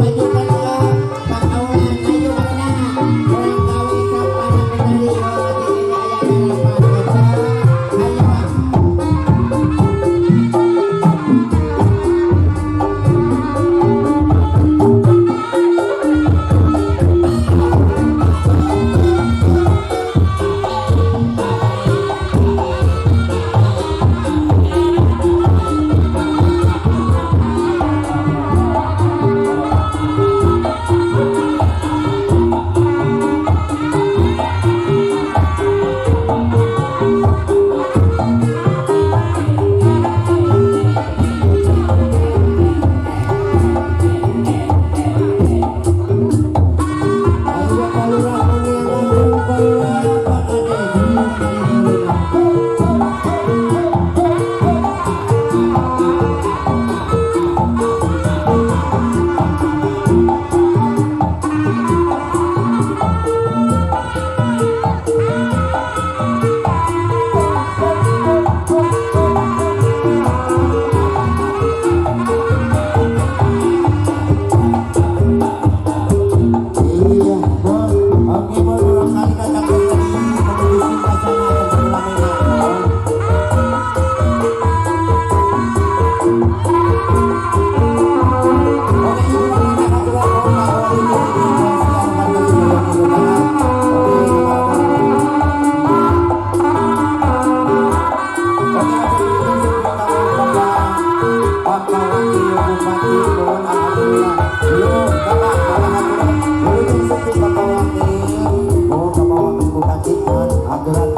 Pajukan heula Pak Awan, ayo barudak. Urang gawe sampana kendari lagi ini aya garapan eta. Ayo. Ayo Pak Lurah Moniang Agung, Pak Lurah, Pak Ade, Iya, Bon. Oke, Bon, ulang kali datang ke sini menuju singgasana atau pelaminan. Oke, ibu anak aturan mohon Pak Wali Bapak Wakil Bupati, mohon alhamdulillah. Yo, Bapak, Bapak aturan. Wilujeng sepi Bapak Wakil. Oh, Bapak Wakil Bupati, mohon aturan.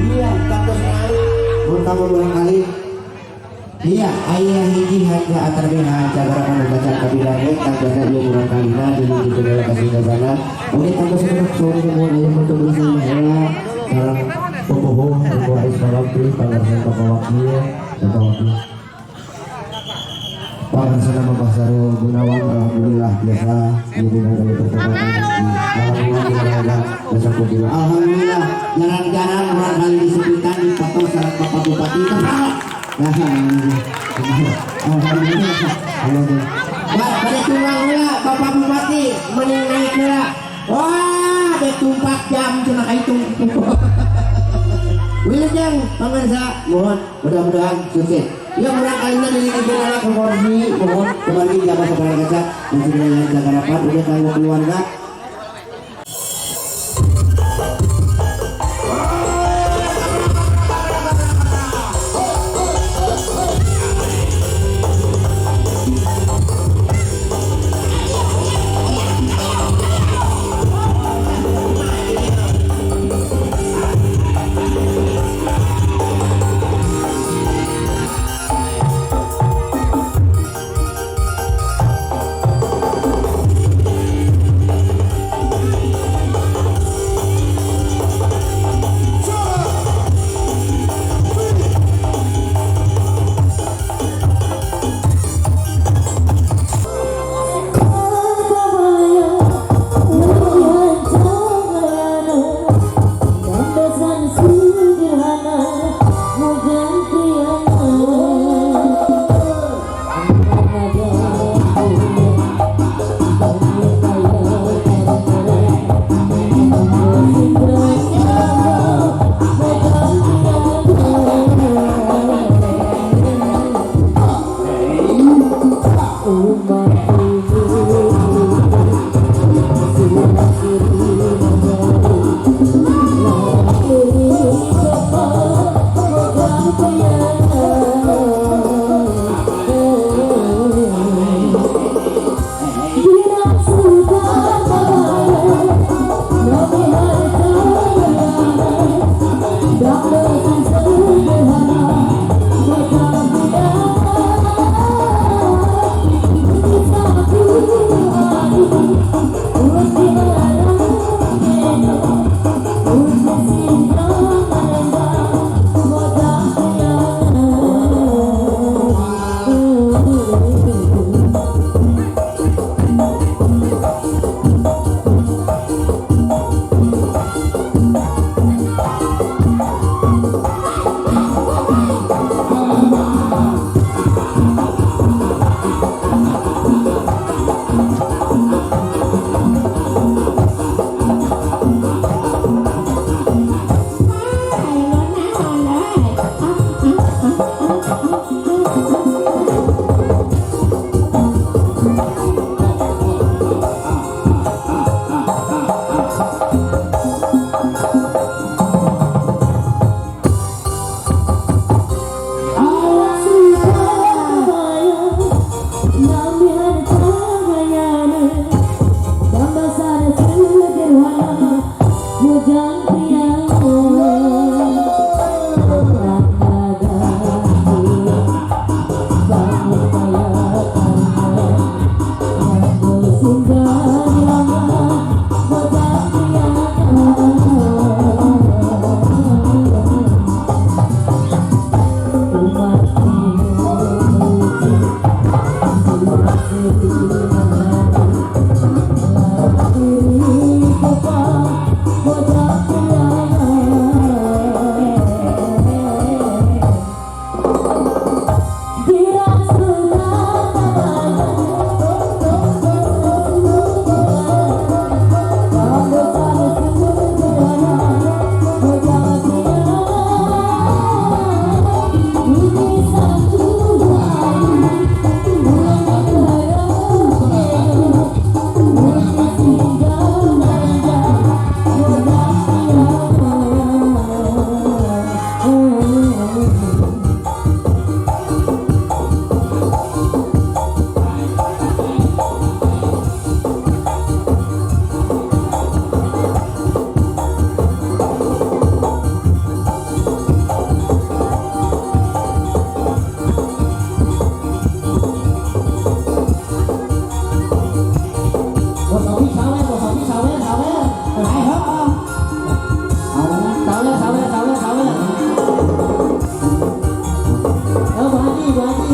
Iya, kamu barangkali. Iya, ayah hiji harga antar BH cagara kanu baca kabilang tangga ieu murang kalina di segala kasih. Oke, tangga sebentar sore mohon aya foto bersama heula sareng bobogoh Ibu Ais Balabri pangarsan Bapak Wakil, Bapak Wakil. Pangarsana Bapak Sarul Gunawan, alhamdulillah biasa ieu dina kami pertemuan. Alhamdulillah biasa kudu. Alhamdulillah jarang-jarang orang kali disebutan di foto sareng Bapak Bupati. Nah, alhamdulillah. Alhamdulillah. Pada tumbang heula Bapak Bupati mending naik heula. Wah, dek tumpak jam cenah ka hitung. Wilujeng. Wilujeng pemirsa, mohon mudah-mudahan sukses. Ya murang kalina di lini ke Mordi, mohon kembali jaga saudara kaca dan semuanya jaga rapat udah kanggo keluarga.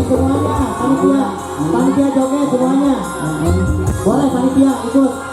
Semuanya, panitia, panitia joget semuanya. Boleh panitia ikut.